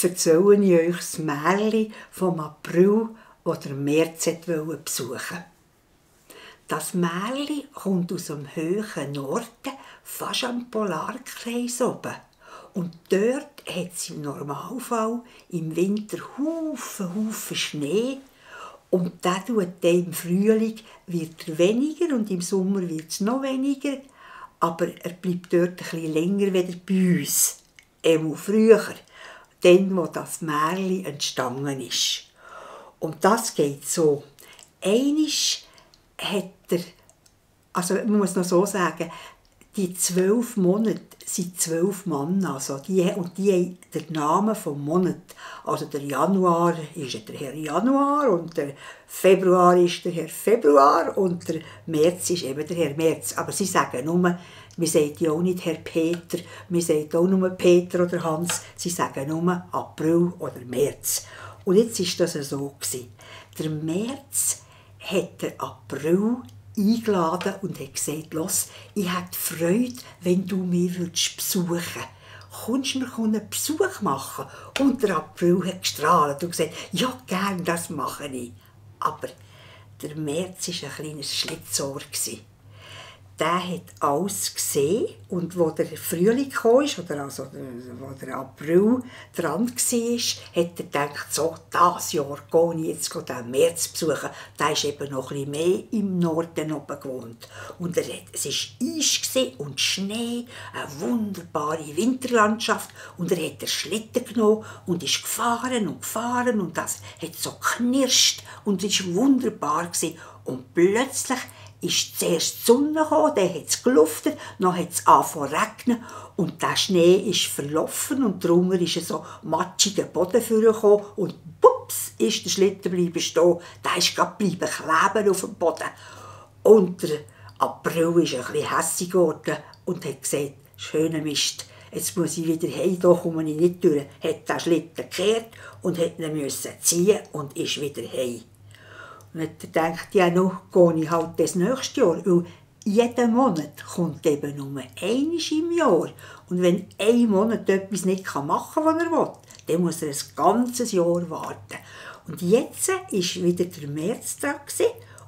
Jetzt erzähle ich euch das Märchen vom April, das der März besuchen. Das Märchen kommt aus dem hohen Norden, fast am Polarkreis oben. Und dort hat es im Normalfall im Winter Haufen Schnee. Und der tut dann im Frühling wird er weniger und im Sommer wird es noch weniger. Aber er bleibt dort ein bisschen länger als bei uns. Auch früher, dann, wo das Märchen entstanden ist. Und das geht so. Einisch hat er, also man muss noch so sagen, die 12 Monate sind 12 Mann, also die haben den Namen vom Monat. Also der Januar ist der Herr Januar und der Februar ist der Herr Februar und der März ist eben der Herr März. Aber sie sagen nur, man sagt ja auch nicht Herr Peter, man sagt auch nur Peter oder Hans, sie sagen nur April oder März. Und jetzt war das so. Der März hat der April eingeladen und hat gesagt, «Los, ich hätte Freude, wenn du mich besuchen würdest. Kommst du mir einen Besuch machen?» Und der April hat gestrahlt und gesagt, «Ja, gern, das mache ich.» Aber der März war ein kleines Schlitzohr. Der hat alles gesehen und als der Frühling kam, oder also wo der April dran war, hat er gedacht, so, dieses Jahr gehe ich jetzt den März besuchen. Der ist eben noch ein bisschen mehr im Norden oben gewohnt. Und es war Eis und Schnee, eine wunderbare Winterlandschaft. Und er hat den Schlitten genommen und ist gefahren und das hat so geknirscht und es war wunderbar. Und plötzlich ist zuerst die Sonne gekommen, dann hat es geluftet, dann hat es angefangen zu regnen und der Schnee ist verlaufen und darunter ist so matschiger Boden vorgekommen und pups, ist der Schlitten bleiben stehen. Der ist gerade kleben auf dem Boden. Und der April ist ein bisschen hässig geworden und hat gesagt, schöner Mist, jetzt muss ich wieder heim, da komme ich nicht durch. Hat den Schlitten gekehrt und musste ihn ziehen und ist wieder heim. Und dann dachte ja, noch gehe ich halt das nächste Jahr, weil jeden Monat kommt eben nur einmal im Jahr. Und wenn ein Monat etwas nicht machen kann, was er will, dann muss er ein ganzes Jahr warten. Und jetzt war wieder der März dran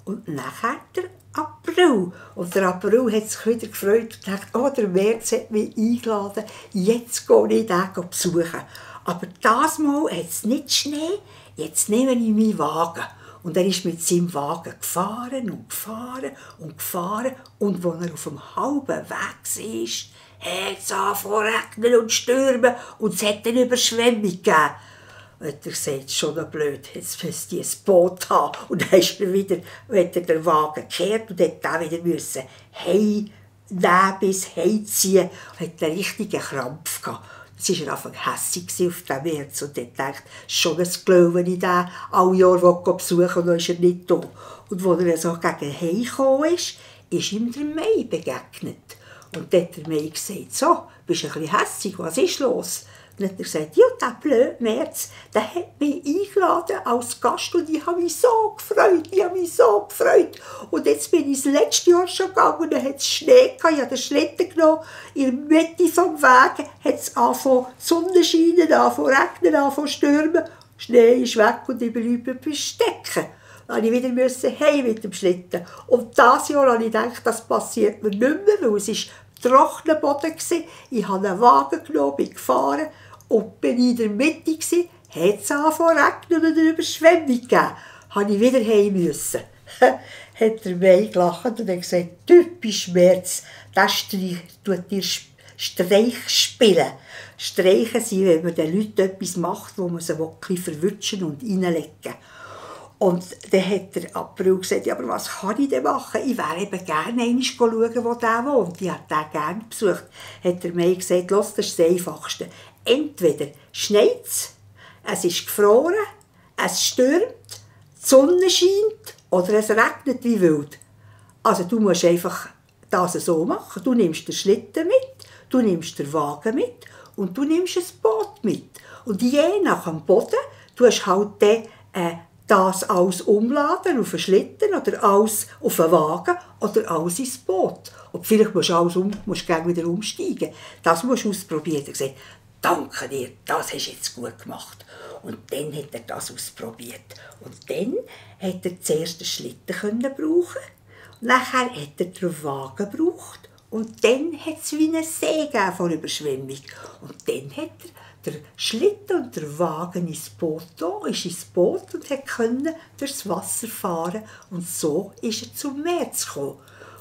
und nachher der April. Und der April hat sich wieder gefreut und dachte, oh, der März hat mich eingeladen, jetzt gehe ich den besuchen. Aber dieses Mal hat es nicht Schnee, jetzt nehme ich meinen Wagen. Und er ist mit seinem Wagen gefahren. Und als er auf dem halben Weg war, hat es angefangen zu regnen und stürmen und es hat eine Überschwemmung gegeben. Und er gesagt, schon noch blöd, jetzt müsste ich ein Boot haben. Und dann ist er wieder, hat er den Wagen gekehrt und hat dann wieder müssen bis heimziehen und hat einen richtigen Krampf gehabt. Es war einfach hässig auf dem März und hat gedacht, schon ein Glaube ich den alle Jahre besuchen und dann ist er nicht da. Und als er so gegen Heim gekommen ist ihm der Mai begegnet. Und dann hat der Mai gesagt, so, bist du ein bisschen hässig, was ist los? Und dann hat er gesagt, ja, der blöde März, der hat mich eingeladen als Gast und ich habe mich so gefreut, Und jetzt bin ich das letzte Jahr schon gegangen und dann hat es Schnee gehabt, ich habe den Schlitten genommen, in der Mitte des Weges hat es angefangen Sonnenscheinen, angefangen regnen, angefangen stürmen, Schnee ist weg und ich bleibe stecken. Dann musste ich wieder heim mit dem Schlitten. Und dieses Jahr habe ich gedacht, das passiert mir nicht mehr, weil es war trockener Boden war. Ich habe einen Wagen genommen, bin gefahren und bin in der Mitte, hat es angefangen zu regnen und eine Überschwemmung gegeben. Habe ich wieder heim müssen. Hat der Mai gelacht und hat gesagt, typisch März, das tut dir Streich spielen. Streichen sind, wenn man den Leuten etwas macht, wo man sie verwutschen und reinlegen will. Und dann hat der April gesagt, ja, aber was kann ich denn machen? Ich wäre eben gerne einmal schauen, wo der wohnt. Ich hätte den gerne besucht. Hat der Mai gesagt, los, das ist das Einfachste. Entweder schneit es ist gefroren, es stürmt, die Sonne scheint oder es regnet wie wild. Also du musst einfach das so machen. Du nimmst den Schlitten mit, du nimmst den Wagen mit und du nimmst ein Boot mit. Und je nach dem Boden, du hast halt dann, das alles umladen auf einen Schlitten oder alles auf einen Wagen oder alles ins Boot. Und vielleicht musst du alles wieder umsteigen. Das musst du ausprobieren. danke dir, das hast du jetzt gut gemacht. Und dann hat er das ausprobiert. Und dann hat er zuerst den Schlitten brauchen. Nachher hat er den Wagen gebraucht. Und dann hat es wie einen See gegeben vor Überschwemmung. Und dann hat er den Schlitten und den Wagen ins Boot da, ist ins Boot und konnte durchs Wasser fahren. Und so ist er zum März gekommen.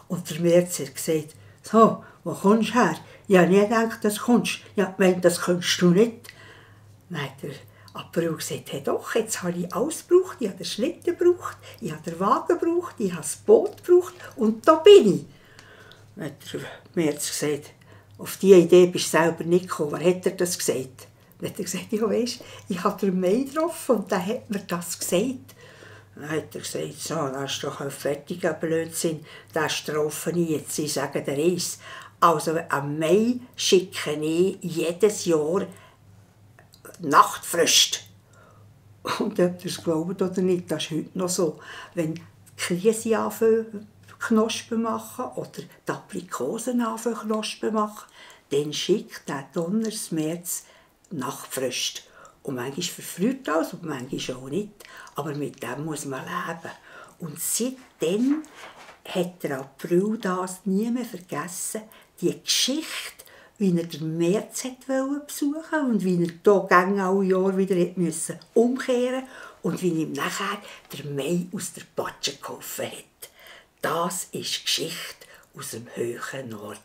Und der März hat gesagt, so, wo kommst du her? Ich habe nie gedacht, dass du kommst. Ich habe gemeint, das kannst du nicht. Dann hat der April gesagt, hey doch, jetzt habe ich alles gebraucht. Ich habe den Schlitten gebraucht, ich habe den Wagen gebraucht, ich habe das Boot gebraucht und da bin ich. Dann hat der März gesagt, auf diese Idee bist du selber nicht gekommen. Wer hat dir das gesagt? Dann hat er gesagt, ja weisst, ich habe den Mai getroffen und der hat mir das gesagt. Dann hat er gesagt, so, das ist doch ein fertiger Blödsinn, das strafe ich jetzt, ich sage dir eins. Also am Mai schicke ich jedes Jahr Nachtfröste. Und ob ihr es glaubt oder nicht, das ist heute noch so. Wenn die Krise anfangen Knospen machen oder die Aprikosen anfangen Knospen machen, dann schickt der Donnersmärz Nachtfröste. Und manchmal verfrüht das und manchmal auch nicht. Aber mit dem muss man leben. Und seitdem hat der April das nie mehr vergessen. Die Geschichte, wie er den März besuchen und wie er hier alle Jahre wieder umkehren musste und wie ihm nachher der Mai aus der Patsche geholfen hat. Das ist Geschichte aus dem hohen Norden.